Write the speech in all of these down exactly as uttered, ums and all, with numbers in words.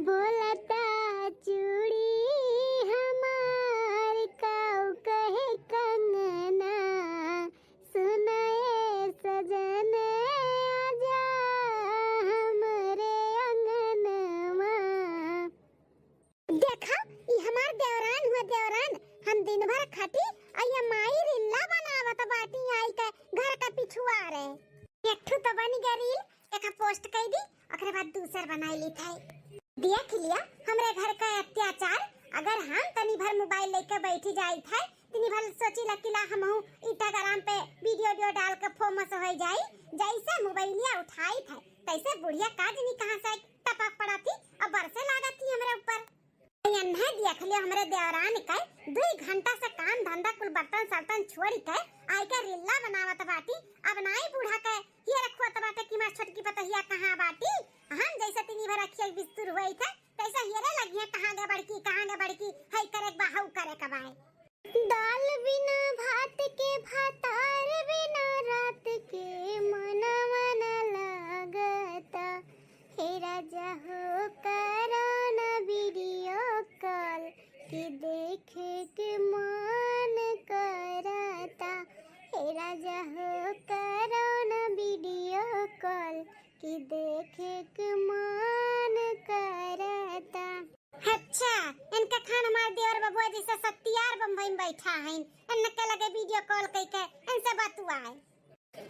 बोलता चूड़ी हमार, काऊ कहे कंगना, सुनाए सजन, आजा हमरे अंगनवा। देखा, ई हमार देवरान हुआ, देवरान। हम दिन भर खटी, अइया माई रिल्ला बनावत बाटी आई के घर का पिछुआरे। एक ठू तो बनी गई रील, एक post कई दी, ओकरे बाद दूसर बनाई ली थाई। देख लिया हमरे घर का अत्याचार। अगर हम तनी भर mobile लेके बैठी जाई थे, तनी भर सोची ला कि ला हमहू Instagram पे video video डाल के famous हो जाई। जैसे मोबाइलिया उठाई थे, तैसे बुढ़िया का जनी कहाँ से टपक पड़ा थी और बरसे लागत थी हमरे ऊपर। एन्हे देख लियो हमरे देवरान के, दुई घंटा से काम धंधा कुल बर्तन सर्तन छोड़ी के आई के रिल्ला बनावत बाटी। अब नाई बूढ़ा के हियर खोत बाटे कि मार छोटकी पतहिया कहाँ बाटी। हम जैसे तिनी भर अखिया बिस्तुर हुई थे, तैसे हियरे लगिया कहाँ गे बड़की, कहाँ गे बड़की, हई करे के बा, हऊ करे के बाय। दाल बिना भात के, भातार बिना रात के, मनवा न लागता। हे राजा हो, करो ना video call, कि देखे के मन करता। हे राजा हो, करो ना video call, कि देखे के मन करता। अच्छा, इनका खान हमार देवर बबुआ जैसे सत्यार बम्बई में बैठा है, इनके लगे video call कई के इनसे बतुआए।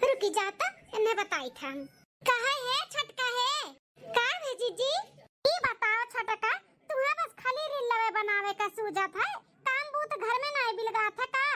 रुकी जा त, इन्हें बताई था हम। कहे है छोटका है? का है जीजी? ई बताओ छोटका, तुहे बस खाली रील लवे बनावे का सूझत है, काम बूत घर में नाई बिलगात है का?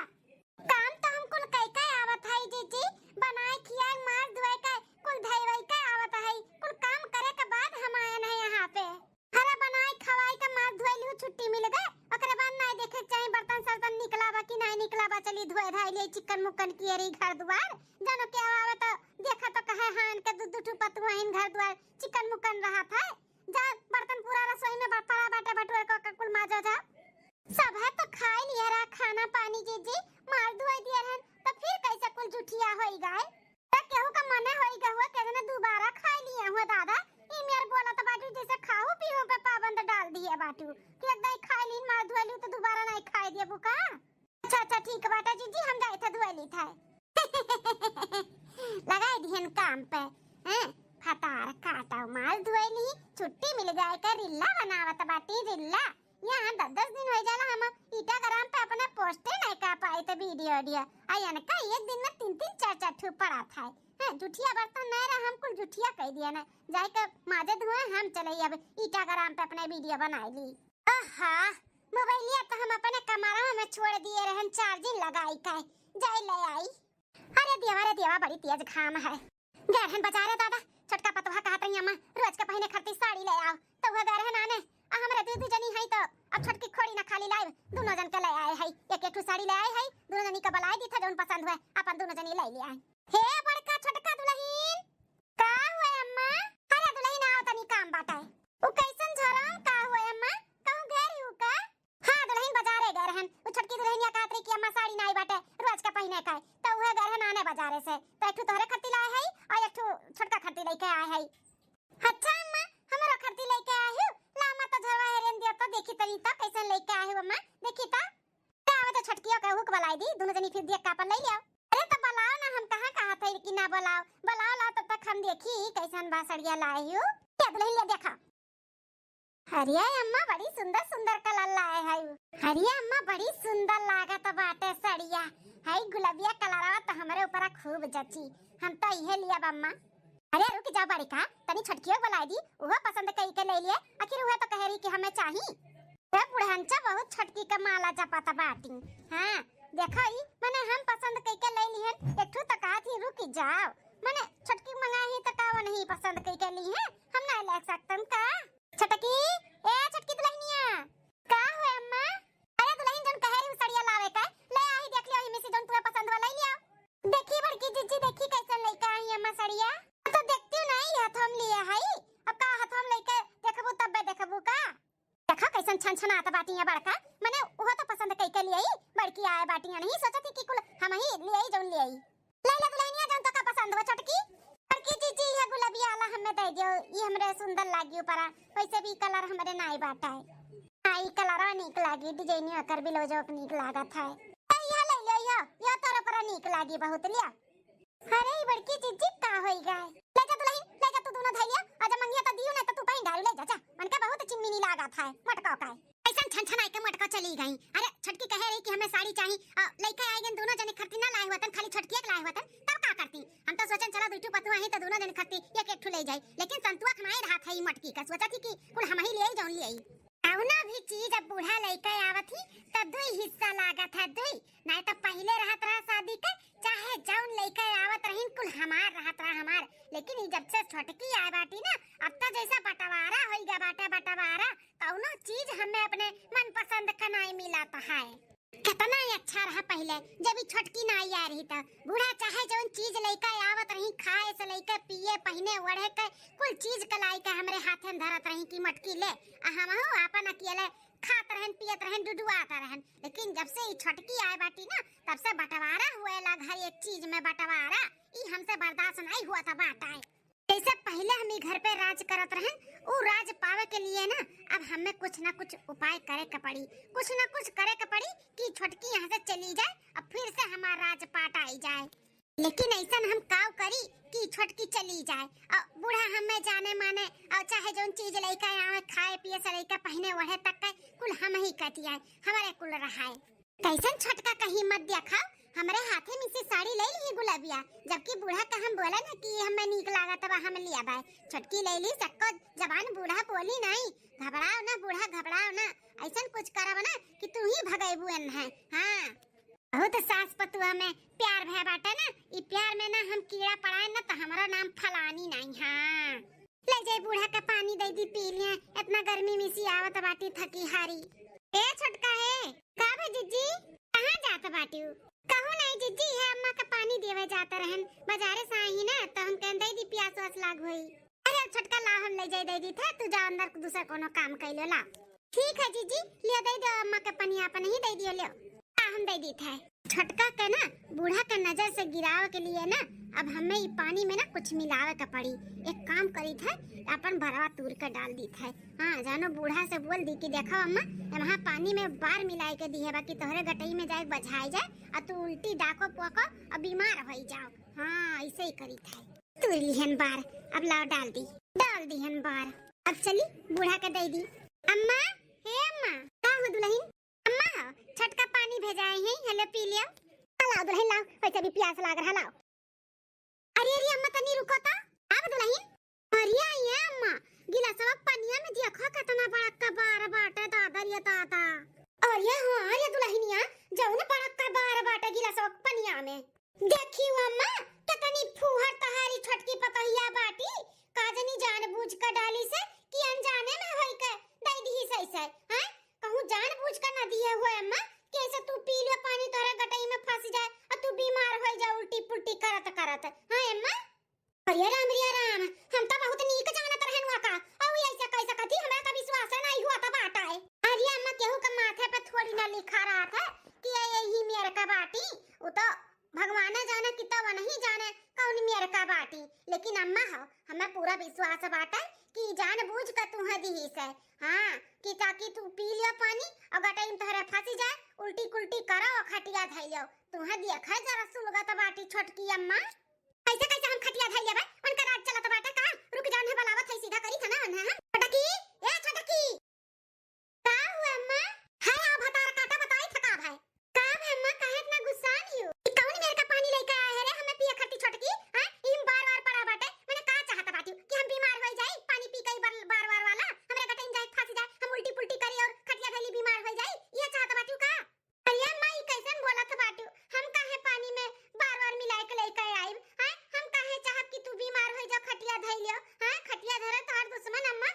काम तो हम कुल कई के आवत है जीजी, बनाए खियाए मार धोए के कुल धैवई के आवत है, कुल काम करे के बाद हम आए नहीं यहाँ पे। अरे बनाई खवाई के मार धोए लिहू, छुट्टी मिल गए, ओकरे बाद नाई देखे के चाही बर्तन सर्तन निकला बा कि नाई निकला बा, चली धोए धाई ले चिकन मुकन कियरी घर दुआर, जानो के आवे तो देखा तो कहे हाँ इनके दू दू ठू पतुआ इन घर दुआर चिकन मुकन रहत है, जा बर्तन पूरा रसोई में बा-, पड़ा बाटे बटुए को के कुल माजो जा। सब है तो खाई लिया रहा खाना पानी जीजी, मार धोए दिया रहन तो फिर कैसे कुल जुठिया होई गए? त केहू का मने होई गहुआ, केहू ने दोबारा खाई लिया हुआ दादा। ई मेर बोलत बाटी जैसे खाहू पीहू पे पाबंद डाल दिए बाटू कि एक दाई खाई लीन, मार धोए ली तो दोबारा नहीं खाए दिए बुका। अच्छा, अच्छा, ठीक बाटे जीजी, हम जाए थे धोए ली थे। लगाई दिहन काम पे, हैं? फतार काटा माल धोए ली, छुट्टी मिल गए के रिल्ला बनावत बाटी, रिल्ला। यहाँ दस दस दिन हो जाला हम Instagram पे अपने post नहीं कर पाए थे video video। आ इनका एक दिन में तीन तीन चार चार ठू पड़ा था। हैं, जुठिया बर्तन नहीं रहा, हम कुल जुठिया कह दिया ना। जाए के माजे धुए हम चले अब Instagram पे अपने video बनाए ली। आहा, मोबाइलिया तो हम अपने कमरा में छोड़ दिए रहन charging लगाई के। जाए ले आई। अरे देवा, अरे देवा, बड़ी तेज घाम है। गए रहन बाजारे दादा, छोटका पतोहा कहत रही अम्मा, रोज के पहिने खरती साड़ी ले आओ, तो वह गए रहन आने। आ हमरे दू दू जनी है तो अब छोटकी खोड़ी ना खाली लाइब, दोनों जन के ले आए है, एक एक ठू साड़ी ले आए है, दोनों जनी के बुलाए दी था, जौन पसंद हुए अपन दोनों जनी ले ले आए। हे बड़का छोटका दुल्हन, का हुए अम्मा? अरे दुल्हन आओ तनी काम बाटे। उ कैसन झरम का हुए अम्मा? कहूँ गए रही का? हाँ, दुल्हन बाजारे गए रहन। उ छोटकी दुल्हनिया कहत रही कि अम्मा साड़ी नाई बाटे, रोज के पहिने का है। तो उहे गए रहन आने बाजारे से। तो एक ठू तोहरे खरती लाए है और एक ठू छोटका खरती लेके आए है। अच्छा अम्मा, हमरो खरती लेके आए हो? ला अम्मा तो झरवा हेरेन दिया तो देखी तनी तो कैसन लेके आए हो अम्मा? देखी तो। का आवत छोटकियो के हुक बलाई दी, दोनों जनी फिर देख के अपन ले लियो। अरे तो बुलाओ ना, हम कहाँ कहत है कि ना बुलाओ। बुलाओ लाओ तब तक हम देखी कैसन बा सड़िया लाए हो। क्या दुल्हनिया देखा। अरे अम्मा, बड़ी सुंदर सुंदर colour लाए है। अरे अम्मा, बड़ी सुंदर लागत बाटे सड़िया। है गुलबिया colourवा तो हमरे ऊपर खूब जची। हम तो इहे लिया अम्मा। अरे रुक जा बड़का, तनी छोटकियो बुलाई दी, उहो पसंद कई के ले लिए। आखिर उहे तो कह रही कि हमें चाही। ए बुढ़नचा बहुत छोटकी के माला जपत बाटी। हाँ, देखो ई, मने हम पसंद कई के ले लिहन, एक ठू तो कहा थी रुक जाओ। मने छोटकी मंगाई तो का वो नहीं पसंद कई के ली है? हम ना ले सकतन का? छोटकी, ए छोटकी दुल्हनिया। का हुए अम्मा? अरे दुल्हन जौन कहे रही सड़िया लावे का, ले आई देख लियो, इमे से जौन तुहे पसंद हुआ ले लियो। देखी बड़की जीजी, देखी कैसन लेके आई अम्मा सड़िया। तो देखती नहीं, हथवा में लिए है, अब का हथवा में लेके देखबू तब देखबू का? देखा कैसन छन छनात बाटी है बड़का, मने उहो तो पसंद कई के लिए आई, बड़की आए बाटी है, नहीं सोचती कि कुल हम ही लिए आई, जौन लिए आई। ले ले दुल्हनिया जौन तो का पसंद हो छोटकी। बड़की जीजी ये तब ये वाला हमें दे दियो, ये हमरे सुंदर लागी ऊपरा। वैसे भी कलर हमरे नाई बाटा है। हाँ, ई कलरवा नीक लागी, डिजाइनियो एकर ब्लाउजो के नीक लागत है। ए, इहो ले लियो, इहो, इहो तोरे पर नीक लागी बहुत, लिया। अरे, ई बड़की जिज्जी का होई गए? ले जा दुलहिन, ले जा तू दोनों धइलिया, आ जा मंगिया त दियो, नहीं त तू पहिन डाल, ले जा, जा। उनका बहुत चिमनी लागत है, मटको का। ऐसन छन छन आइके मटको चली गई। अरे, छोटकी कहे रही कि हमें साड़ी चाही, आ, लइके आई गन दोनों जने खरती ना लाए हुआ तन, खाली छोटकी एक लाए हुआ तन, तब का करती? हम तो सोचन चला दुइठू पतुआ ही त दोनों जने खरती एक एक ठू ले जाई, लेकिन संतुआ खनाए रहा था ई मटकी का, सोचा थी कि कुल हम ही ले आई, जौन ले आई। कौनो भी चीज अब बूढ़ा लइके आवत ही, त दुई हिस्सा लागत है, दुई। नाहीं त पहिले रहत रहा शादी के, चाहे जौन लइके आवत रहिन, कुल हमार रहत रहा, हमार। लेकिन ई जब से छोटकी आए बाटी ना, अब त जैसा बंटवारा होई गया बाटे, बंटवारा। कौनो चीज हमें अपने मनपसंद का नाहीं मिलत है। कितना ही अच्छा रहा पहिले, जब ई छोटकी नाहीं आ रही त बूढ़ा चाहे जौन चीज लइके आवत रही, खाए से लइके पिए, पहिने, ओढ़े के, कुल चीज के लाइके हमरे हाथे में धरत रही कि मटकी ले, आ हमहू आपन अकेले खात रहन, पियत रहन, डुडुआत रहन। लेकिन जब से ई छोटकी आए बाटी ना, तब से बंटवारा हुए लाग, हर एक चीज में बंटवारा। ई हमसे बर्दाश्त नाहीं हुआ था बाटा है। जैसे पहिले हम ई घर पे राज करत रहन, उ राज पावे के लिए ना, अब हमें कुछ ना कुछ उपाय करे के पड़ी, कुछ ना कुछ करे के पड़ी कि छोटकी यहाँ से चली जाए, अब फिर से हमार राज पाट आई जाए। लेकिन ऐसन हम काव करी कि छोटकी चली जाए और बूढ़ा हमें जाने माने और चाहे जौन चीज लइके आवे, खाए पिए से लइके पहिने ओढ़े तक के कुल हम ही कति आए, हमारे कुल रहाए। कैसन छोटका का हिम्मत देखा, हमरे हाथे में से साड़ी ले ली गुलाबिया, जबकि बूढ़ा का हम बोला ना कि हमें नीक लागत बा, हम लिया बाय। छोटकी ले ली, सक्को जबान बूढ़ा बोली नहीं, घबराओ ना बूढ़ा, घबराओ ना, ऐसन कुछ करब ना कि तू ही भगैबू एन है। हाँ, बहुत सास पतुआ में प्यार भय बाटे ना, ई प्यार में ना हम कीड़ा पड़ाए ना तो हमारा नाम फलानी नहीं। हाँ, ले जाई बूढ़ा के पानी दे दी, पी लिए, इतना गर्मी में सी आवत बाटी थकी हारी। ए छोटका है, का भे जिज्जी, कहाँ जात बाटी? कहूँ नहीं जिज्जी, है अम्मा के पानी देवे जात रहन, बाजारे से आई ना तो हम कहन दे दी, प्यास वास लाग होई। अरे छोटका ला, हम ले जाई दे दी थे, तू जा अंदर दूसरा कोनो काम कर लो, ला। ठीक है जिज्जी, लियो दे दो अम्मा के पानी, आपन ही दे दियो, लियो। आ, हम दे दी थे। छोटका के ना बूढ़ा के नजर से गिरावे के लिए ना अब हमें ई पानी में ना कुछ मिलावे के पड़ी। एक काम करी थे, अपन भरवा तूर के डाल दी थे। हाँ, जानो बूढ़ा से बोल दी कि देखो अम्मा, वहाँ पानी में बार मिलाए के दी है, बाकी तोहरे गटई में जाए बझाए जाए और तू उल्टी डाको पोको और बीमार हो जाओ। हाँ, ऐसे ही करी थे। तूर लिहन बार, अब लाओ डाल दी, डाल दिहन बार। अब चली बूढ़ा के दे दी। अम्मा, हे अम्मा। का हो दुलहिन? अम्मा हो, छोटका पानी भेजाए हैं, हेलो पी लियो। लाओ दुलहिन लाओ, वैसे भी प्यास लाग रहा, लाओ। अरे अरे अम्मा तनी रुको तो। अब दुलहिन। अरे ये अम्मा, गिलासवा पनिया में देखो कितना बड़का बार बाटे दादा रे दादा। अरे हाँ रे दुलहिनिया, जौन बड़का बार बाटे गिलासवा पनिया में। देखियो अम्मा, कितनी फूहर तहारी छोटकी पतोहिया बाटी, का जनी जानबूझ के डाली से कि अनजाने में होई के दे दिही सही से, हैं? कहूँ जानबूझ के ना दिए हुए अम्मा, कि ऐसे तू पी लियो पानी तोहरे गटई में फंस जाए और तू बीमार हो जाए उल्टी पुल्टी करत करत, हैं अम्मा? अरे राम रे राम, हम तो बहुत नीक जानत रहन हुआ का, और ऐसे कैसे कथी, हमरा तो विश्वास नहीं हुआ था बाटा है। अरे अम्मा, केहू के माथे पे थोड़ी ना लिखा रहा था कि ये यही मेर का बाटी, वो तो भगवान जाने कि तो नहीं जाने कौन मेर का बाटी, लेकिन अम्मा हो, हमें पूरा विश्वास बाटे कि जानबूझ के तुहे दिही से, हाँ, कि ताकि तू पी लियो पानी और गटई में तोहरे फंसी जाए, उल्टी कुल्टी करो और खटिया धैलियो, तुहे दिया खाए जरा सुलगत बाटी छोटकी अम्मा। कैसे कैसे हम खटिया धैल लेबै? उनका राज चलत बाटे का? रुक जाओ, उन्हें बुलावत है, सीधा करी था ना उन्हें हम। छोटकी, ए छोटकी। का हुआ अम्मा? है आ भतार काटा बताई थका भाई। का भे अम्मा, काहे इतना गुस्सा लियो? ई कौन मेर का पानी लेके आए है रे, हमें पिए खातिर छोटकी? हैं? ई में बार बार पड़ा बाटे। मैंने का चाहत बाटी कि हम बीमार हो जाई, पानी पी के बार बार बार वाला, हमरे गटई में जाए फंस जाए, हम उल्टी पुल्टी करी और खटिया धैली बीमार हो जाई, ये चाहत बाटी का? अरे माई, कैसन बोलत बाटू? हम काहे पानी में बार-बार मिलाए के लेके आइब? हैं? हम काहे चाहब कि तू बीमार होई जा, खटिया धइलियो? हैं? खटिया धरे तोहार दुश्मन अम्मा,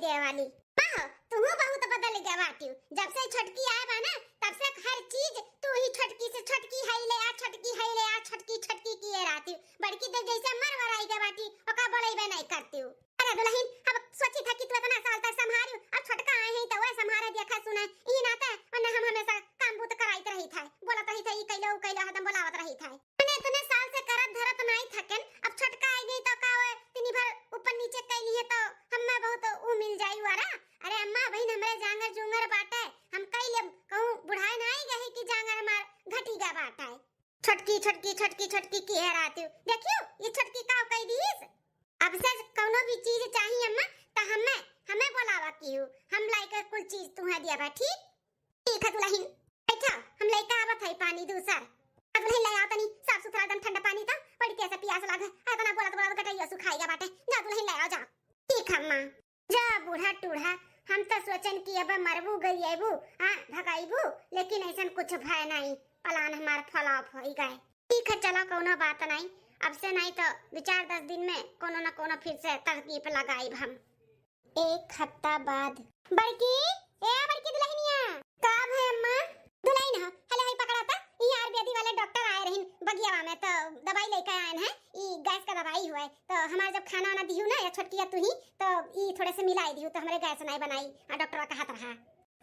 ये वाली। माँ हो, तुहू बहुत बदल गया बाटिउ। जब से छोटकी आए बा ना, तब से हर चीज तू ही छोटकी से, छोटकी है ले आ, छोटकी है ले आ, छोटकी, छोटकी किए रहतिउ। बड़की तो जैसे मर वराई गया बाटी, ओका बोलैबे नहीं करतिउ। अरे दुलहिन, अब सोची था कि तू इतना साल तक संभारिउ, अब छोटका आए हैं तो वह संभारे, देखा सुने, ई नाते, वरना हम हमेशा काम बूत कराइत रही था, बोलत रही था, ई कैलो, ऊ कैलो, हरदम बोलावत रही था। मने इतने साल से करत धरत नाई थकेन, अब छोटका आई गई तो का हुए, तिनी भर ऊपर नीचे कैली है तो हमें बहुत ऊ मिल जाई वारा। अरे अम्मा, बहिन हमरे जांगर जूंगर बाटे, हम कई लेब, कहूँ बुढ़ाए ना आई गई कि जांगर हमार घटी गा बाटे। छोटकी, छोटकी, छोटकी, छोटकी की है रात, देखियो ये छोटकी का कई दीस। अब से कौनो भी चीज चाहिए अम्मा, त हमें, हमें बोलावा किहू, हम लाइके कुल चीज तुहे दिया बा, ठीक? ठीक है दुलहिन, बैठा, हम लइका आवत है पानी दूसर। आ दुलहिन ले आओ तनी साफ सुथरा एकदम ठंडा पानी, तो बड़ी तेज से पियास लाग है, इतना बोलत बोलत गटैया सुखाइगा बाटे। जा दुलहिन ले आओ, जा। ठीक है अम्मा। जा बूढ़ा टूढ़ा, हम तो सोचन कि अब मरबू गई अबू, हाँ भगाइबू, लेकिन ऐसन कुछ भय नहीं, प्लान हमार फ्लॉप हो गए। ठीक है चलो कौनो बात नहीं, अब से नहीं तो दो चार दस दिन में कोनो न कोनो फिर से तरकीब लगाइब हम। एक हफ्ता बाद। बड़की, ए बड़की दुलहिनिया। का भय अम्मा? दुलहिन हो, हेले हई पकड़ा त, ई आयुर्वेदी वाले डॉक्टर आए रहिन बगियावा में, तो दवाई लेके आए हैं, ई गैस का दवाई हुआ है, तो हमार जब खाना वाना दिहू ना या छोटकिया तू ही, तो ई थोड़े से मिलाई दिहू तो हमरे गैस नहीं बनाई, आ डॉक्टर कहत रहा।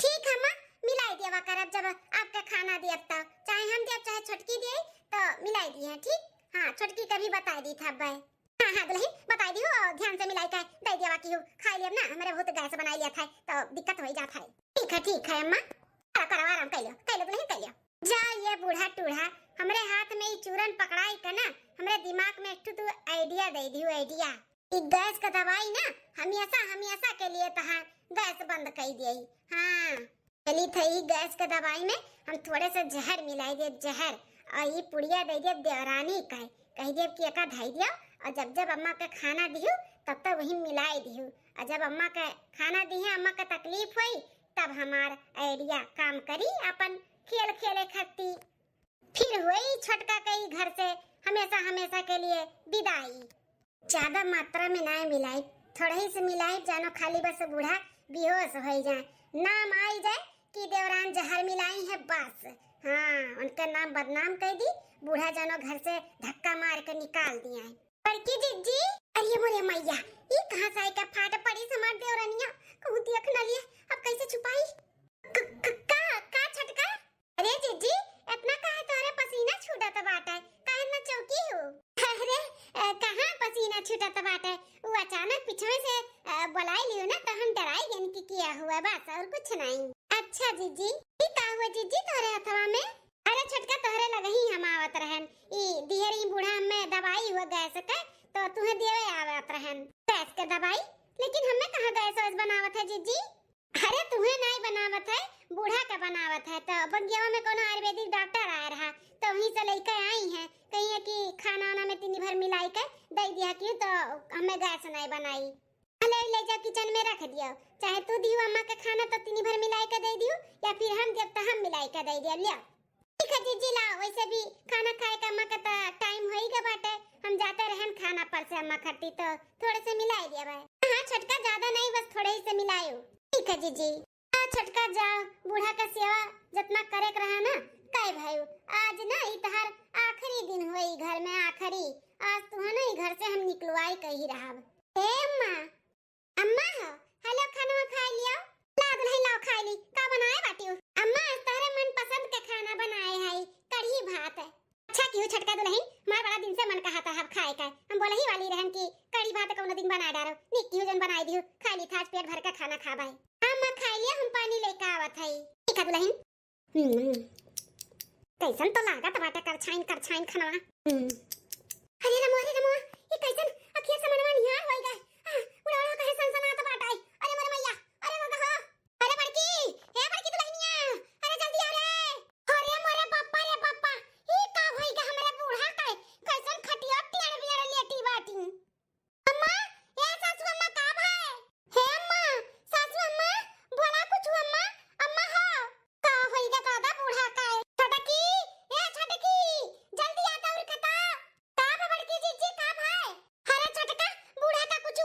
ठीक है अम्मा, मिलाई दिया करब, जब आपके खाना दियब तो, चाहे हम दियब चाहे छोटकी दिए, तो मिलाई दिए, ठीक? हाँ, छोटकी का भी बताई दी था भाई। हाँ, हाँ, दुलहिन, बताई दिहू और ध्यान से मिलाई के दे दिया कि खाई लियब ना, हमरे बहुत गैस बनाई लिया था, तो दिक्कत हो ही जात है। ठीक है, ठीक है अम्मा, करा, करा, आराम कर लो, कर लो दुलहिन, कर लो। जा ये बूढ़ा टूढ़ा, हमरे हाथ में ई चूरन पकड़ाई के ना, हमरे दिमाग में एक ठो तू आइडिया दे दिहू, आइडिया। ई गैस का दवाई ना हमेशा, हमेशा के लिए तहार गैस बंद कर दिए। हाँ। चली थई गैस के दवाई में हम थोड़े से जहर मिलाई देब, जहर, और ई पुड़िया दे देब देवरानी का, कह देब कि एका धई दियो, और जब जब अम्मा के खाना दिहू तब तब वही मिलाई दिहू, और जब अम्मा के खाना दिहे, अम्मा के तकलीफ होई, तब हमार आइडिया काम करी, अपन खेल खेले खत्ती। फिर होई छोटका के ई घर से हमेशा हमेशा के लिए विदाई। ज्यादा मात्रा में ना मिलाई, थोड़ा ही से मिलाई, जानो खाली बस बूढ़ा बेहोश हो जाए, नाम आई जाए कि देवरान जहर मिलाई है बस। हाँ, उनका नाम बदनाम कर दी, बूढ़ा जानो घर से धक्का मार के निकाल दिया है। बड़की जिज्जी, अरे मोरे मैया, ई कहाँ से आइके फाट पड़ी हमार देवरनिया, कहूँ देख न लिए, अब कैसे छुपाई? क-, क-, का, का छोटका? अरे जिज्जी, इतना काहे तोहरे पसीना छूटत बाटे? काहे इतना चौकी हो? अरे, अ, कहाँ पसीना छूटत बाटे? उ अचानक पिछवे से, अ, बोलाई लियो ना, तो हम डराई गन कि किया हुआ, बस और कुछ नहीं। अच्छा जिज्जी, ई का हुआ जिज्जी तोहरे हथवा में? अरे छोटका, तोहरे लगही हम आवत रहन, ई दिहरी बूढ़ा में दवाई हुआ गैस के, तो तुहे देवे आवत रहन गैस के दवाई, लेकिन हमें कहाँ गैस वैस बनावत है जिज्जी? अरे तुहे नाई बनावत है, बूढ़ा का बनावत है। तो बगियावा में कोनो आयुर्वेदिक डॉक्टर आया रहा, तो वहीं से लेके आई है, कहिए कि खाना वाना में तीनी भर मिलाई के दे दिया कि तो हमें गैस नहीं बनाई। ले, ले जा किचन में रख दियो, चाहे तू दियो अम्मा के खाना तो तीनी भर मिलाई के दे दियो, या फिर हम देब तो हम मिलाई के दे दियो, लिया। ठीक है जीजी, लाओ, वैसे भी खाना खाए का अम्मा का ता टाइम होई गया बाटे, हम जाते रहन खाना पर से अम्मा खट्टी तो थोड़े से मिलाई दिया भाई। हाँ छोटका, ज्यादा नहीं, बस थोड़े ही से मिलायो। ठीक है जीजी। हाँ छोटका, जाओ, बूढ़ा का सेवा जितना करे के रहा ना, कह भाई, आज ना ई तहार आखिरी दिन हुए ई घर में, आखिरी। आज तू है ना ई घर से हम निकलवाई कही रहब। ए अम्मा, अम्मा हो, हेलो, खानवा खाए लियो। ला दुलहिन, लाओ खाए ली। का बनाए बाटियो? अम्मा, आज तहरे मनपसंद के खाना बनाए है, कढ़ी भात। अच्छा किहू छोटका दुलहिन, हमार बड़ा दिन से मन कहा था अब खाए का। हम बोलही वाली रहन कि कढ़ी भात कौनो दिन बना डारो। निक किहू जन बनाए दिहू, खाए ली था, आज पेट भर के खाना खाबाई। हाँ अम्मा, खाए लियो, हम पानी लेके आवत है। ठीक है दुलहिन। हम्म, कैसन तो लागत बाटे करछाइन, करछाइन खनवा। हम्म। अरे रमो, अरे रमो, ई कैसन अखिया से मनवा निहार होई गए। आ, उड़ा उड़ा कहे सनसनात बाटे। अरे मोरे मैया, अरे मगा हो। अरे बड़की, हे बड़की दुलहिनिया, अरे जल्दी आ रे। अरे मोरे बापा रे बापा, ई का होई गए हमरे बूढ़ा के? कैसन खटिया टेढ़ बियड़ लेटी बाटी। अम्मा, ए सासू अम्मा, का भाई? हे अम्मा, सासू अम्मा, बोला कुछ अम्मा, अम्मा हो। का होई गा दादा बूढ़ा का? छोटकी, ए छोटकी, जल्दी आ दौड़ के ता। का बा बड़की जीजी, का भाई? अरे छोटका, बूढ़ा का कुछ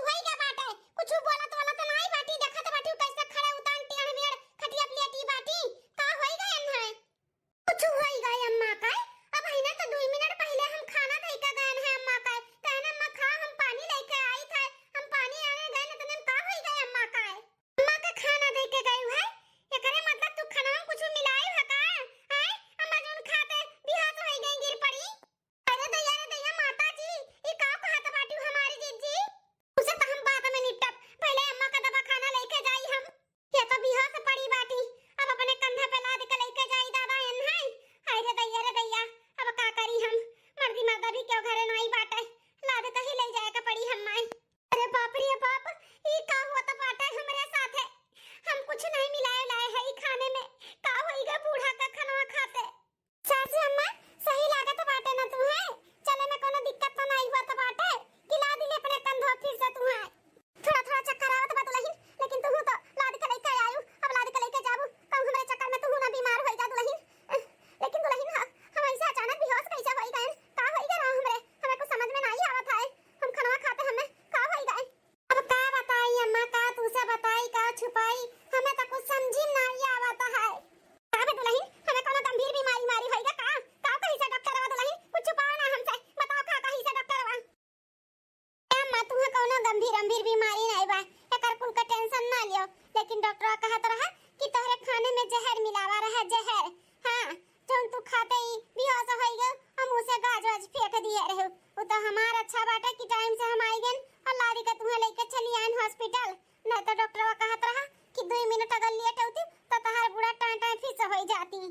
फिर बीमारी नाई बा, एकर कुल का tension ना लियो। लेकिन डॉक्टरवा कहत रहा कि तोहरे खाने में जहर मिलावा रहा, जहर। हाँ, जौन तू खाते ही बेहोश होइ गयो, हम उसे गाज वाज फेंक दिए रहे। वो तो हमार अच्छा बाटे कि time से हम आई गन और लादी के तुहे लेके चली आयन hospital। नहीं तो डॉक्टरवा कहत रहा कि दुई मिनट अगर late होती तो तहार बूढ़ा टाँय टाँय फिस होइ जाती।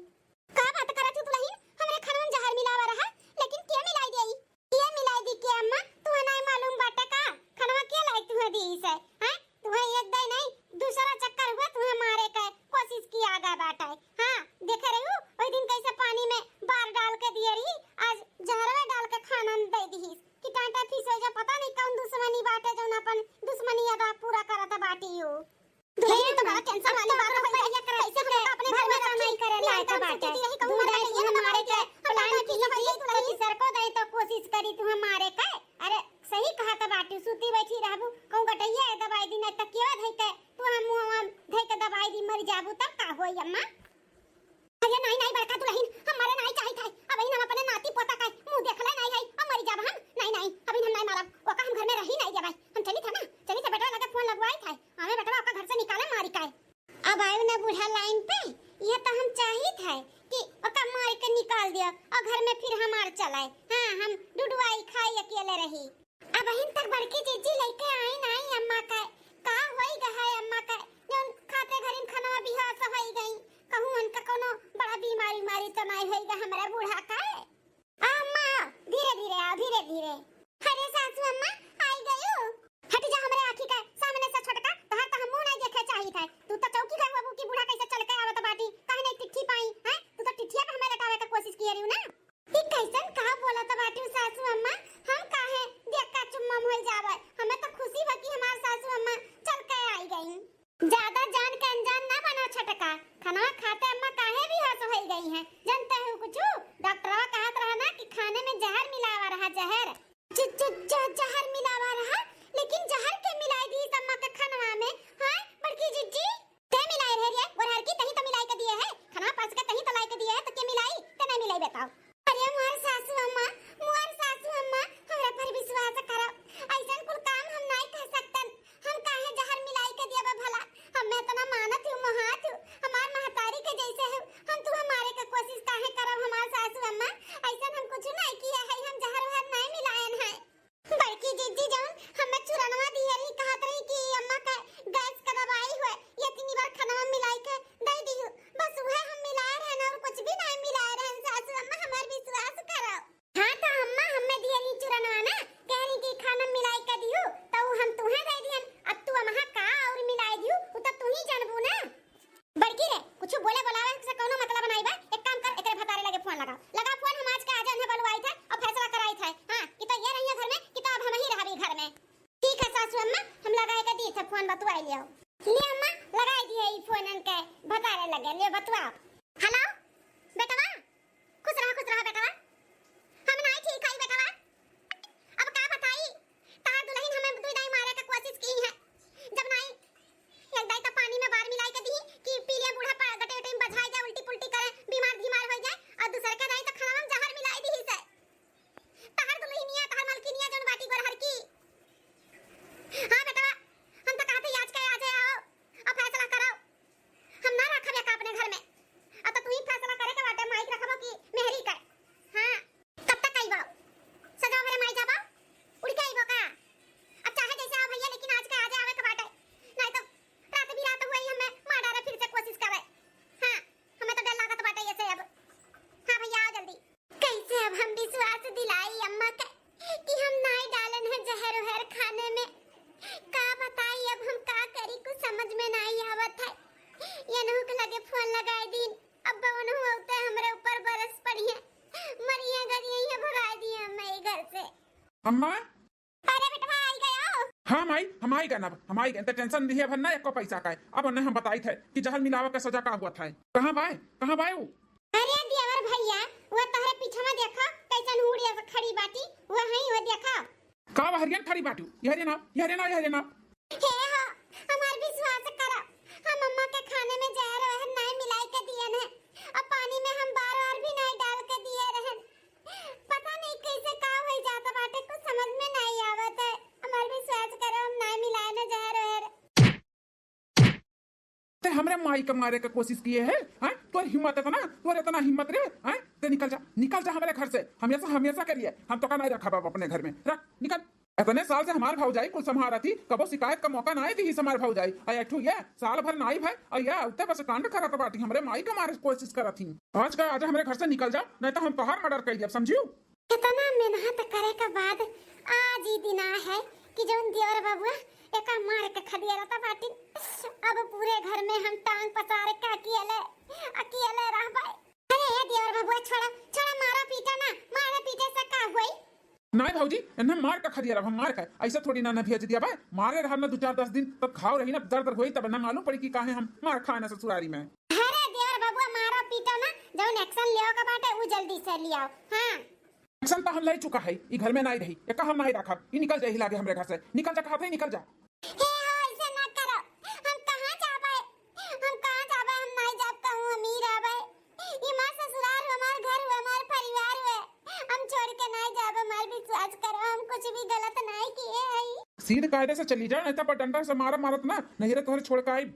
का बात करत हो दुलहिन? हमरे खनवा में जहर मिलावा रहा, लेकिन के मिलाई देई? के मिलाई दी के अम्मा? तुहे नाई मालूम बाटे का? खनवा के लाई तुहे दी से? हैं? तुहे एक दाई नाई, दूसरा चक्कर हुआ, तुहे मारे के कोशिश किया गा बाटे। हाँ, देखे रहू, वही दिन कैसे पानी में बार डाल के दिए रही, आज जहरवे डाल के खाना में दे दिहिस। कि टाँय टाँय फिस होइ जा, पता नहीं कौन दुश्मनी बाटे, जौन अपन दुश्मनी अदा पूरा करत बाटी हो। दुलहिन तो बड़ा tension वाली बात हो गई, कैसे हम तो अपने घर में रखी, नहीं करे लायक बाटे। दूध आई तुहे मारे के, plan की थी, दुलहिन सरको दे तो कोशिश करी तुहे मारे के। अरे सही कहत बाटी, सूती बैठी रहबू, कहूँ गटैया दबाई दी, नहीं तो केवा धई के तू हम मुँह धई के दबाई दी, मर जाबू तब का होई अम्मा? अरे नाई, नाई, बड़का दुलहिन, हम मरे नाई चाहित है। अबहिन हम अपने नाती पोता का मुँह देखले नाई है, अब मरी जाब हम। नाई, नाई, अबहिन हम नाई मरब। ओका हम घर में रही नाई देबै। हम चलित है ना, चलित है, बेटवा लगे फोन लगवाइत है। हमें बेटवा ओका घर से निकाले मारी का। अब आयो ना बूढ़ा line पे, ये तो हम चाहित है कि ओका मार के निकाल दिया और घर में फिर हमार चलाए। हाँ, हम डुडुआई खाई अकेले रही। अबहिन तक बड़की जीजी लइके आई नाई अम्मा का। का होई गा है अम्मा का? जौन खाते घरी में खनवा बेहोश होई गई। कहूँ उनका कोनो बड़ा बीमारी उमारी तो नाई होई गा हमरा बूढ़ा का? आ अम्मा, धीरे धीरे आओ, धीरे धीरे। अरे सासू अम्मा, आई गयू। हट जा हमरे आँखी के सामने से छोटका, तोहार तो हम मुँह नाई देखे चाहित है। तू तो चौकी गए बाबू की बूढ़ा कैसे चल के आवत बाटी, काहे नाई टिट्ठी पाई, हैं? तू तो टिट्ठिया पे हमें लटावे के कोशिश किए रही ना। ई कैसन का बोलत बाटू सासू अम्मा? हम काहे देखा चुम्मा होई जावे? हमें तो खुशी बा कि हमार सासू अम्मा चल के आई गई। ज्यादा जान के अनजान ना बना छोटका। खाना खाते अम्मा काहे बेहोश होई गई हैं? जानते हो कुछ? डॉक्टरवा कहत रहा ना कि खाने में जहर मिलावा रहा, जहर। ज-, ज-, ज-, जहर मिलावा रहा? लेकिन जहर के मिलाई दी अम्मा के खानवा में? हाँ, बड़की जिज्जी? ते मिलाए रहे रे, गोरहर की तहीं तो मिलाई के दिए है, खाना परस के तहीं तो लाई के दिए है, तो के मिलाई? ते नहीं मिलाई बताओ। अरे मोर सासू अम्मा, मोर सासू अम्मा, हमरा पर विश्वास करो, ऐसन कुल काम हम नहीं कर सकतन। हम काहे जहर मिलाई के दिया भला? हम मैं इतना मानत हूँ, मोहात हूँ, हमार महतारी के जैसे हूँ, हम तू हमारे के कोशिश काहे करब हमार सासू अम्मा? ऐसन हम कुछ नहीं किया है, हम जहर वहर नहीं मिलायन है। बड़की जिज्जी जौन हमें चूरनवा दिए रही, कहत रही कि अम्मा का गैस का दवाई हुए, ये तीन बार खाना में मिलाई के दे दियो, बस उहे हम मिलाए रहन और कुछ भी नहीं मिलाए रहन। सासू अम्मा हमार विश्वास करो। हाँ तो अम्मा हमें दिए रही चूरनवा ना, कह रही कि खाना में मिलाई के दियो, तो उ हम तुहे दे दियन, अब तू अम्मा का और मिलाई दियो, उ तो तू ही जानबू ना। बड़की रे, कुछ बोले बोलावे से कौनो मतलब नाई बा। एक काम कर, एकरे भतारे लगे फोन लगा, लगा फोन, हम आज के आज उन्हें बुलवाई थे और फैसला कराई थे। हाँ, कि तो ये रही है घर में, कि तो अब हम ही रहबी घर में। ठीक है सासू अम्मा, हम लगाए के दी थे फोन, बतुआई लियो। ले अम्मा, लगाई दिए ई फोन इनके भतारे लगे, ले बतुआ। हेलो, बेटवा, खुश रहा, खुश रहा बेटवा। हम नाई ठीक हई बेटवा। अब का बताई, तहार दुलहिन हमें दुई दाई मारे के कोशिश की है। जब नाई, एक दाई तो पानी में बार मिलाई के दी कि पी लिया बूढ़ा पा-, गटे गटे में बझाई जाए, उल्टी पुल्टी करे, बीमार धीमार हो जाए, और दूसर के दाई तो खाना में जहर मिलाई दी से। तहार दुलहिनिया, तहार मलकिनिया जौन बाटी गोरहर की। हाँ बेटवा, हम तो कहते आज के आज आओ, अब फैसला करो। हम ना रखब एका अपने घर में। अब तो तू ही फैसला करे के बाटे, माई के रखबो कि मेहरी के। हाँ, कब तक आइबो? सजो मेरे माई जाबो? उड़ के आइबो का? अब चाहे जैसे आओ भैया, लेकिन आज के आजे आवे के बाटे। नहीं तो रात भी रात हुई, हमें मार डारे फिर से कोशिश करे। हाँ, हमें तो डर लागत बाटे ये से अब। हाँ भैया, आओ जल्दी। कैसे अब हम विश्वास दिलाई अम्मा के कि हम नाई डालन है जहर उहर खाने में? का बताई, अब हम का करी, कुछ समझ में नाई आवत है। यनहू के लगे फोन लगाई दीन, अब वनहू होते हमरे ऊपर बरस पड़ी है, मरिए गरिए है, भगाई दिए हमें ई घर से। अम्मा, अरे बेटवा, आई गयो? हाँ माई, हम आई गए ना, हम आई गए। तो tension दिए भर ना एको पैसा का है। अब उन्हें हम बताई थे कि जहर मिलावा के सजा का हुआ था। कहाँ बाय, कहाँ बाय वो? अरे देवर भैया, वो तोहरे पीछे में देखो, कैसन उड़िया से खड़ी बाटी, वो है, वो देखो। का वहरियन खड़ी बाटू? यहरे ना, यहरे ना, यहरे ना। हे हो, हमार विश्वास करो, हम अम्मा के खाने में जहर वहर नहीं मिलाई के दिए हैं, और पानी में हम बार बार भी नहीं डाल के दिए रहन। पता नहीं कैसे का हो जाता बाटे, कुछ समझ में नहीं आवत है। हमार विश्वास करो, हम नहीं मिला हमरे माई के मारे के कोशिश किहे है, हैं? तोर हिम्मत एतना, तोर एतना हिम्मत रे, हैं? ते निकल जा, निकल जा हमरे घर से, हमेशा, हमेशा के लिए हम तोका नाहीं रखब अब अपने घर में, रख, निकल। एतने साल से हमार भौजाई कुल सम्हारत ही, कबो शिकायत का मौका नाहीं दिहिस हमार भौजाई। अउ एक ठू ये साल भर नाहीं भय, अउ ये उते बस कांड करत बाटी, हमरे माई के मारे के कोशिश करत ही। आज का आज हमरे घर से निकल जा, नाहीं तो हम तोहार murder कइ देब, समझिउ? एतना मेहनत करे के बाद आज ई दिन आए है कि जौन देवर बबुआ एका मार के खदेरत बाटिन। अब पूरे घर में हम टांग पसार के अकेले, अकेले रहबे। अरे ए देवर बबुआ, छोड़ा, छोड़ा, मारा पीटा ना, मारे पीटे से का होई? नाहीं भौजी, एन्हे मार के खदेरब हम, मार के। ऐसे थोड़ी ना, ना भेज दिया भाई, मारे रहब ना दो चार दस दिन, तब घाव रही ना, दर्द होई, तब ना मालूम पड़ी कि काहे हम मार खाए ना ससुरारी में। अरे देवर बबुआ, मारा पीटा ना, जौन action लेवे के बाटे, उ जल्दी से लियाओ। हाँ। Action तो हम ले चुका है, ई घर में नाहीं रही, एका हम नाहीं रखब, ई निकल जाए लागे हमरे घर से, निकल जा, कहा था, निकल जा। हे हो, ऐसे ना करो, हम कहाँ जाबे, हम कहाँ जाबे, हम नाहीं जाब कहूँ, हम ही रहबे। ई हमार ससुराल हुए, हमार घर हुए, हमार परिवार हुए, हम छोड़ के नाहीं जाबे, हमार विश्वास करो, हम कुछ भी गलत नाहीं किहे हई। सीध कायदे से चली जा, नाहीं तो पर डंडा से मारा मारत ना, नहीं रे तोहरे छोड़ के आई।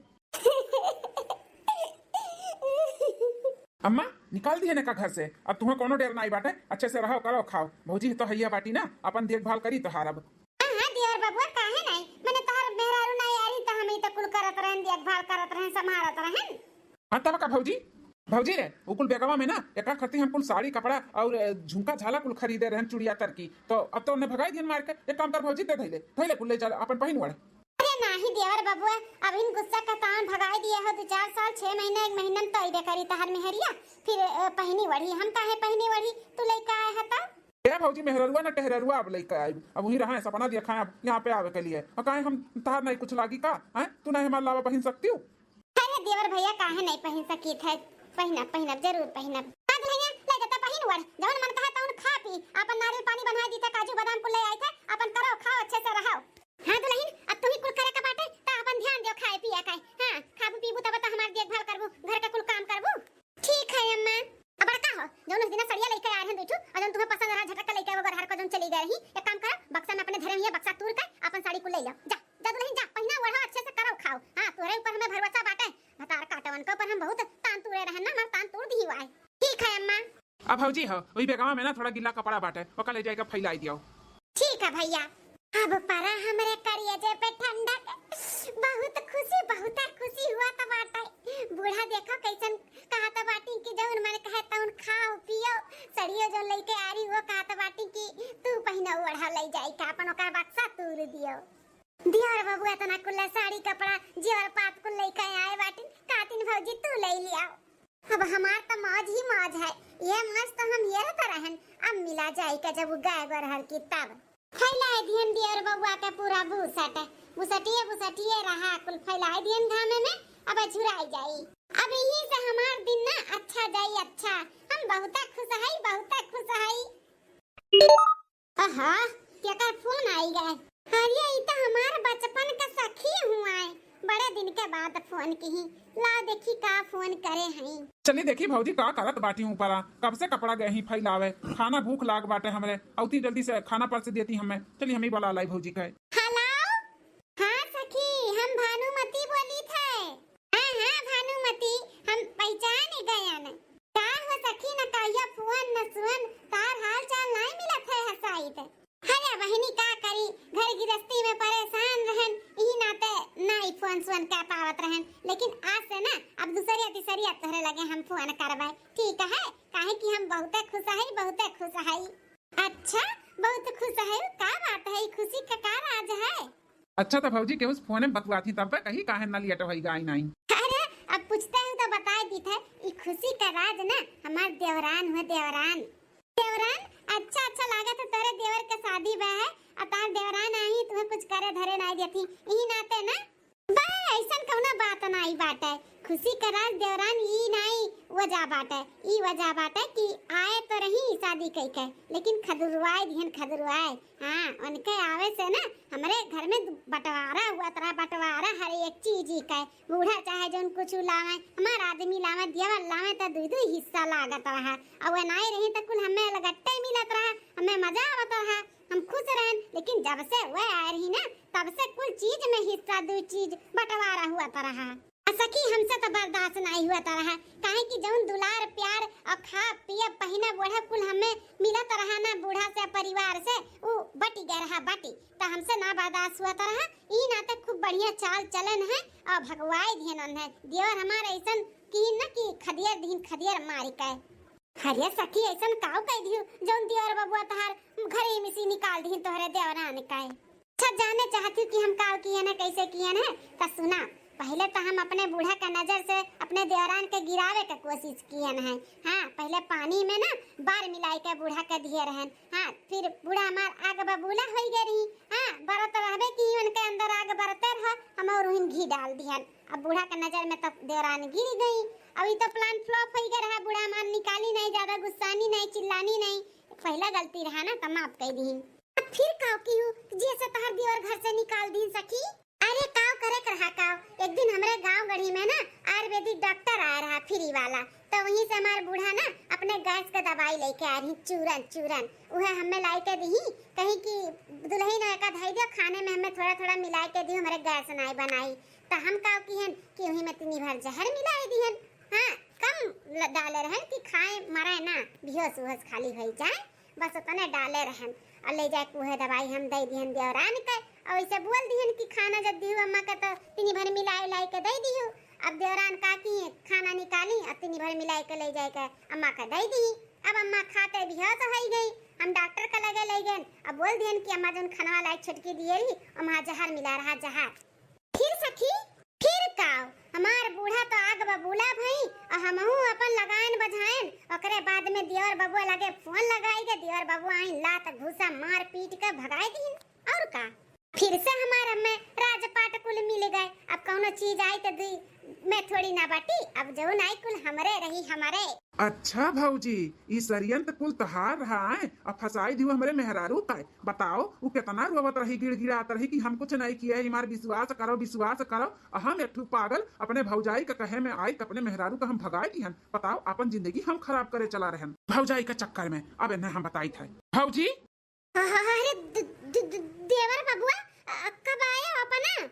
अम्मा, निकाल दिहे ना का घर से, अब तुम्हें कोनो डर नाहीं बाटे, अच्छे से रहो, करो, खाओ। भौजी तो हैया बाटी ना, अपन देखभाल करी तोहार अब। हाँ, हाँ, देवर बबुआ, काहे नाहीं? मने तोहर मेहरारू नाहीं आ रही, त हम ही तो कुल करत रहन, देखभाल करत रहन, संभारत रहन। हाँ, तब का भौजी? भौजी रे, उ कुल बेगवा में ना, एका खती हम कुल साड़ी, कपड़ा और, अ, झुमका, झाला कुल खरीदे रहन, चुड़िया तरकी। तो अब तो उन्हें भगाई दिहन मार के। एक काम कर भौजी, दे धइले, धइले कुल ले जा, अपन पहिन ओढ़। अरे नाहीं देवर बबुआ, अब इन गुस्सा का तान भगाई दिए हो, दो चार साल, छह महीना, एक महीना में तो अइबे करी तोहर मेहरिया, फिर, अ, पहिनी ओढ़ी, हम काहे पहिनी ओढ़ी, तू लइका आए ह तब? ए भौजी, मेहररुआ ना टहररुआ अब लइका आइब, अब वहीं रहा है, सपना देखा है अब यहाँ पे आवे के लिए। और काहे हम तहार नाहीं कुछ लागी का? हैं? तू नाहीं हमार लावा पहिन सकती हो? अरे देवर भैया, काहे नाहीं पहिन सकीत है? पहिनब, पहिनब, जरूर पहिनब। हाँ दुल्हनिया, ले जाता पहिन ओढ़, जौन मन कहा तौन खा पी, अपन नारियल पानी बना दी था, काजू बादाम कुल ले आई थे, अपन करो खाओ, अच्छे से रहो। हाँ दुल्हन, अब तुम्ही कुल करे का बाटे, त अपन ध्यान दियो खाए पिए का। हाँ, खाबू पीबू तब तो हमार देखभाल करबू, घर का कुल काम करबू। ठीक है अम्मा। अब बड़का हो, जौन उस दिना सड़िया लइके आए रहन दुइ ठू, और जौन तुम्हें पसंद रहा झटक के लइके वो घर को जौन चली गए रही, एक काम करो, बक्सा में अपने धरे हुए बक्सा तूर के अपन साड़ी कुल ले लो। जा, जा दुल्हन जा, पहिना ओढ़ो, अच्छे से करो खाओ। हाँ, तोरे ऊपर हमें भरोसा बाटे, भतार काटवन के ऊपर हम बहुत तान तूरे रहन ना, हमार तान तूर दी हुआ है। ठीक है अम्मा। अब भौजी हो, वही बेगवा में ना थोड़ा गीला कपड़ा बाटे, ओका ले जाके फैलाई दियो। ठीक है भैया। अब परा हमरे करियजे पे ठंडक, बहुत खुशी, बहुत खुशी हुआ त बाटे। बूढ़ा देखो कैसन कहत बाटी कि जौन मन कहे तौन खाओ पियो, सड़ियो जौन लइके आ रही वो कहत बाटी कि तू पहिना ओढ़ा ले जाई का अपन ओकर बक्सा तूर दियो। दियोर बबुआ एतना कुल्ला साड़ी कपड़ा जेवर पात कुल लइके आए बाटिन, कातिन भौजी तू ले लियाओ। अब हमार त मौज ही मौज है, ये मौज तो हम ये रहता रहन, अब मिला जाई का जब उ गाय गोरहर की तब। फैलाए दिहन दियोर बबुआ के पूरा बुसट, बुसटिए बुसटिए रहा, कुल फैलाए दिहन घामे में, अब झुराई जाई। अब यही से हमार दिन ना अच्छा जाई, अच्छा। हम बहुते खुश हई, बहुते खुश हई। आहा, केकर फोन आई गए? अरे, ई तो हमार बचपन का सखी हुआ है, बड़े दिन के बाद फोन किही। लाओ देखी का फोन करे हई। चली देखी भौजी का करत बाटी ऊपरा, कब से कपड़ा गए ही फैलावे। खाना भूख लाग बाटे हमरे, औती जल्दी से खाना परस देती हमें। चली हम ही बोला लाई भौजी के। हेलो, हाँ सखी, हम भानुमती बोली थे। हाँ, हाँ भानुमती, हम पहचान गयन। का हो सखी, न कहिया फोन न सुअन, तार हाल चाल नाई मिलत है हसाइत। अरे बहिनी का करी, घर गृहस्थी में परेशान रहन, इही नाते नाई फोन सुअन कर पावत रहन, लेकिन आज से ना अब दूसरिया तीसरिया तोहरे लगे हम फोन करबे, ठीक है? काहे कि हम बहुते खुश हई, बहुते खुश हई। अच्छा, बहुत खुश है, का बात है, ई खुशी का का राज है? अच्छा तो भौजी केहू से फोने में बतुआत ही, तब पे कही काहे ना लियट होई गाई नाई। अरे, अब पूछते हैं तो बताए दी थे, ई खुशी का राज ना हमार देवरान हुए, देवरान। देवरान, अच्छा, अच्छा लागत है तोरे देवर के शादी बा है, आ तार देवरान आई तुम्हें कुछ करे धरे नाई देती, यही नाते ना। बे, ऐसन कौनो बात नाई बाटे। खुशी का राज देवरान ई नाई वजह बाटे। ई वजह बाटे कि आए तो रही शादी कई के, लेकिन खदुरवाए दिहन खदुरवाए। हाँ, उनके आवे से ना हमरे घर में बंटवारा हुआ तरह, बंटवारा हर एक चीज ही के। बूढ़ा चाहे जौन कुछ लावे, हमार आदमी लावे, देवर लावे तो दुई दुई हिस्सा लागत रहा। और वह नाई रही तो कुल हमें लगे मिलत रहा, हमें मजा आवत रहा। हम खुश रहन, लेकिन जब से वह आए रही ना, तब से कुल चीज में हिस्सा, दू चीज बंटवारा हुआ त रहा। आ सखी, हमसे तो बर्दाश्त नाहीं हुआ त रहा, काहे कि जौन दुलार प्यार और खा पिए पहिने ओढ़े कुल हमें मिलत रहा ना बूढ़ा से, परिवार से, उ बटी गए रहा बाटी, तो हमसे ना बर्दाश्त हुआ त रहा। ई नाते खूब बढ़िया चाल चलन है और भगवाई दिहन उन्हें। देवर हमारे ऐसन की न कि खदियर दिहिन, खदियर मारी के। अरे सखी, ऐसन काव कह दियो जौन देवर बबुआ तहार घरे में से निकाल दिहिन तोहरे देवरान के? अच्छा, जाने चाहती हूँ कि हम काव किए न, कैसे किए न? त सुना, पहले तो हम अपने बूढ़ा का नजर से अपने देवरान के गिरावे के कोशिश किए न है। हाँ, पहले पानी में ना बार मिलाई के बूढ़ा के दिए रहन। हाँ, फिर बूढ़ा हमार आग बबूला होई गए रही। हाँ, बरत रहबे की उनके अंदर आग बरते रहा, हम और उहिन घी डाल दिहन। अब बूढ़ा के नजर में तो देवरान गिर गई। अब ई तो plan flop होई गए रहा, बूढ़ा हमार निकाली नहीं, ज्यादा गुस्सानी नहीं, चिल्लानी नहीं। पहला गलती रहा ना, तो माफ कर दी। अब फिर काव की हूँ, जैसे तहर देवर घर से निकाल दी सखी? अरे काव करे के रहा काव, एक दिन हमरे गांव गढ़ी में ना आयुर्वेदिक डॉक्टर आया रहा फ्री वाला, तो वहीं से हमार बूढ़ा ना अपने गैस के दवाई लेके आ रही, चूरन चूरन, उहे हमें लाई के दी, कहीं कि दुल्हन का धई दियो खाने में, हमें थोड़ा थोड़ा मिला के दियो, हमारे गैस नाई बनाई। तो हम काव किहन कि वहीं में तनी भर जहर मिलाई दिहन। हाँ, कम ल-, डाले रहन कि खाए मरे ना, बेहोश उहोश खाली होई जाए, बस उतने डाले रहन। और ले जाए उहे दवाई हम दे दिहन देवरान के, और इसे बोल दिहन कि खाना जब दिहु अम्मा के तो तनी भर मिलाई उलाई के दे दिहु। अब देवरान का की खाना निकाली और तनी भर मिलाई के ले जाए के अम्मा के दे दी। अब अम्मा खाते बेहोश होई गई, हम डॉक्टर के लगे ले गए। अब बोल दिहन कि अम्मा जौन खानवा लाई छुटकी दिए रही, ओमा जहर मिला रहा, जहर। फिर सखी, फिर काव? हमार बूढ़ा तो आग बबूला भई, और हमहू अपन लगायन बझायन, ओकरे बाद में देवर बबुआ लगे फोन लगाई के देवर बबुआ आइन, लात घूसा मार पीट के भगाई दीन। और का? फिर से हमार हमें राजपाट कुल मिल गए। अब कौनो चीज आई तो दी मैं थोड़ी ना बाटी, अब जौन आई कुल हमरे रही, हमरे। अच्छा भौजी, ई षड्यंत्र कुल तहार रहा है, अब फंसाई दियो हमरे मेहरारू का। बताओ, उ कितना रोवत रही, गिड़गिड़ात रही कि हम कुछ नहीं किए, हमार विश्वास करो, विश्वास करो। आ हम एक ठो पागल अपने भौजाई के कहे में आई, अपने मेहरारू का हम भगाए दिहन। बताओ, अपन जिंदगी हम खराब करे चला रहन भौजाई के चक्कर में। अब इन्हें हम बताई थे भौजी। अरे द-, द-, द-, देवर बबुआ, अ, कब आए हो अपना?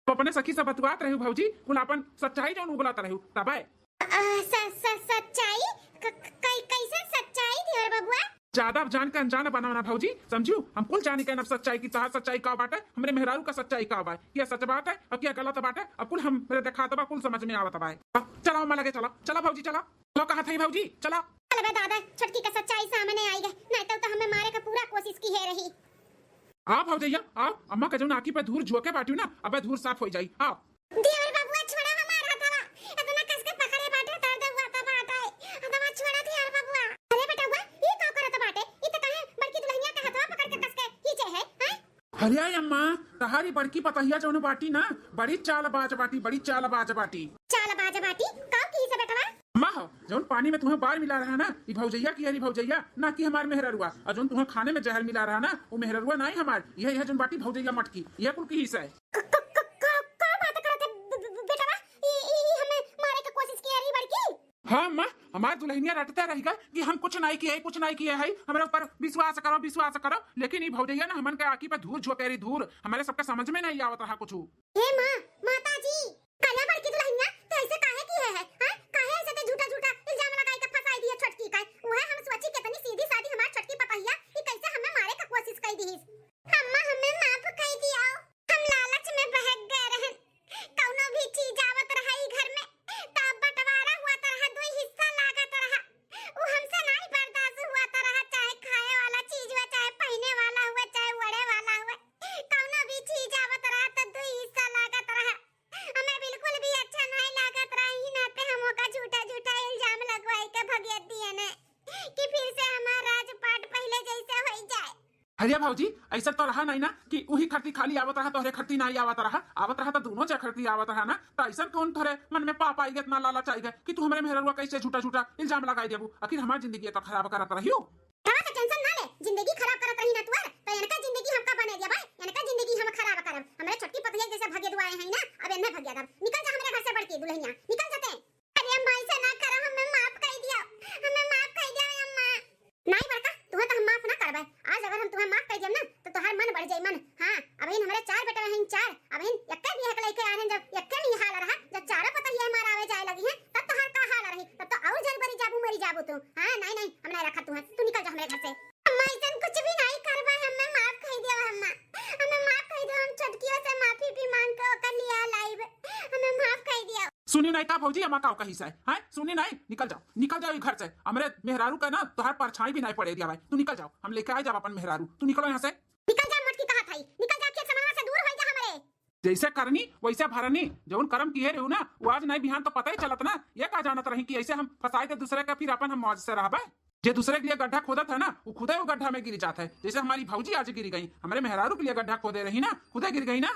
तो अपने सखी से बतुआत रही भौजी, कुल अपन सच्चाई जौन उगलत रही तब आए। अ, स-, स-, सच्चाई? क-, क-, कै-, कैसन सच्चाई देवर बबुआ? ज्यादा अब जान के अनजान बनाओ ना भौजी, समझू? हम कुल जानी के अब सच्चाई की, तहार सच्चाई का बाटे, हमरे मेहरारू का सच्चाई का बा, क्या सच बात है और क्या गलत बाटे, अब कुल हमरे देखात बा, कुल समझ में आवत बा। अब चला अम्मा लगे चला, चला भौजी चला, चलो कहा थई भौजी, चला। चल बे दादा, छोटकी का सच्चाई सामने आई गए, नहीं तो, तो हमें मारे का पूरा कोशिश की है रही। आ भौजैया, आ, अम्मा का जौन आँखी पे धूर झोंके बाटियो ना, अबे धूर साफ होई जाई, आ। देवर बबुआ, छोड़ा हमार हथवा। इतना कस के पकड़े बाटे, दर्द हुआ त बाटे। हथवा छोड़ा देवर बबुआ। अरे बेटवा, ई का करत बाटे? ई त कहे बड़की दुल्हनिया के हथवा पकड़ के कस के खींचे है, हैं? अरे अम्मा, तहारी बड़की पतहिया जौन बाटी ना, बड़ी चालबाज बाटी, बड़ी चालबाज बाटी। चालबाज बाटी? का की से बेटवा? अम्मा हो, जौन पानी में तुम्हें बार मिला रहा ना, ई भौजैया की है, ई भौजैया, ना कि हमार मेहररुआ। और जौन तुम्हें खाने में जहर मिला रहा ना, वो मेहररुआ ना ही हमार, यह, यह जौन बाटी भौजैया मटकी, यह कुल की ही से। क-, क-, क-, क-, का बात करत है ब-, ब-, ब-, बेटवा? ई, ई, ई हमें मारे के कोशिश किया रही बड़की? हाँ अम्मा, हमार दुल्हनिया रटते रहिगा कि हम कुछ नहीं किए, कुछ नहीं किए है, हमरे ऊपर विश्वास करो, विश्वास करो। लेकिन ई भौजैया ना हमन के आँखी पे धूर झोंके रही, धूर। हमरे सबके समझ में नहीं आवत रहा कुछ। हे माँ, माता जी, अरे बड़की दुल्हनिया, तू ऐसे काहे किए है? हाँ? काहे ऐसे ते झूठा झूठा इल्जाम लगाई के फंसाई दिए छोटकी का? उहे हम सोची कितनी सीधी सादी हमार छोटकी पतहिया, ई कैसे हमें मारे का कोशिश कई दिहिस। अम्मा, हमें माफ कई दिया, हम लालच में बहक गए रहन। कौनो भी चीज आवत रहा ई घर में, त बंटवारा हुआ त रहा, दुई हिस्सा लागत रहा। उ हमसे नाहीं बर्दाश्त हुआ त रहा, चाहे खाए वाला चीज हुआ, चाहे पहिने वाला हुआ, चाहे ओढ़े वाला हुआ, कौनो भी चीज आवत रहा त दुई हिस्सा लागत रहा। हमें बिल्कुल भी अच्छा नाहीं लागत रहा, ई नाते हम ओका झूठा झूठा इल्जाम लगवाई के भगियत दिए ने कि फिर से हमार राजपाट पहले जैसे होई जाए। अरे भौजी, ऐसा तो रहा नहीं ना कि उही खरती खाली आवत रहा, तोहरे खरती नहीं आवत रहा, आवत रहा तो दोनों चा खरती आवत रहा ना, तो ऐसा कौन तोहरे मन में पाप आई गए, इतना लालच आई गए कि तू हमरे मेहररुआ कैसे झूठा झूठा इल्जाम लगाई देबू? आखिर हमार जिंदगी तो खराब करत रहियो। तवा से tension ना ले, जिंदगी खराब करत रही ना तुअर, तो इनका जिंदगी हमका बने दिया भाई, इनका जिंदगी हम खराब करब। हमरे छोटकी पतोहिया जैसे भगे दुआए हैं ना, अब इन्हें भगिया दब। निकल जा हमरे घर से बड़की दुल्हनिया, निकल जाते। अरे अम्मा, ऐसा ना करो, हमें माफ कर दिया, हमें माफ कर दिया अम्मा। नहीं बड़का, तुम्हें तो हम माफ ना करबे। आज अगर हम तुम्हें माफ कर दिया ना, तो तुम्हार मन बढ़ जाई मन। हाँ, अबहिन हमरे चार बेटा हैं, चार, अबहिन एक्के बियाह के लेके आने, जब एक्के नहीं हाल रहा, जब चारों पता सुनी नहीं का भौजी, अमा का कही से, हैं? सुनी नहीं, निकल जाओ, निकल जाओ ई घर से। हमरे मेहरारू का ना तोहार परछाई भी नहीं पड़े दिया भाई। तू निकल जाओ, हम लेके आए जाब अपन मेहरारू। तू निकलो यहाँ से। निकल जा मोटकी, कहा था, निकल जा, खेत समनवा से दूर हो जा हमरे। जैसे करनी वैसे भरनी, जौन करम किए रहू ना, वो आज नहीं बिहान तो पता ही चलत ना। ये का जानत रही कि ऐसे हम फंसाए दे दूसरे का, फिर अपन हम मौज से रहबे। जे दूसरे के लिए गड्ढा खोदत है ना, वो खुदे वो गड्ढा में गिर जात है। जैसे हमारी भौजी आज गिर गई, हमरे मेहरारू के लिए गड्ढा खोदे रही ना, खुदे गिर गई ना।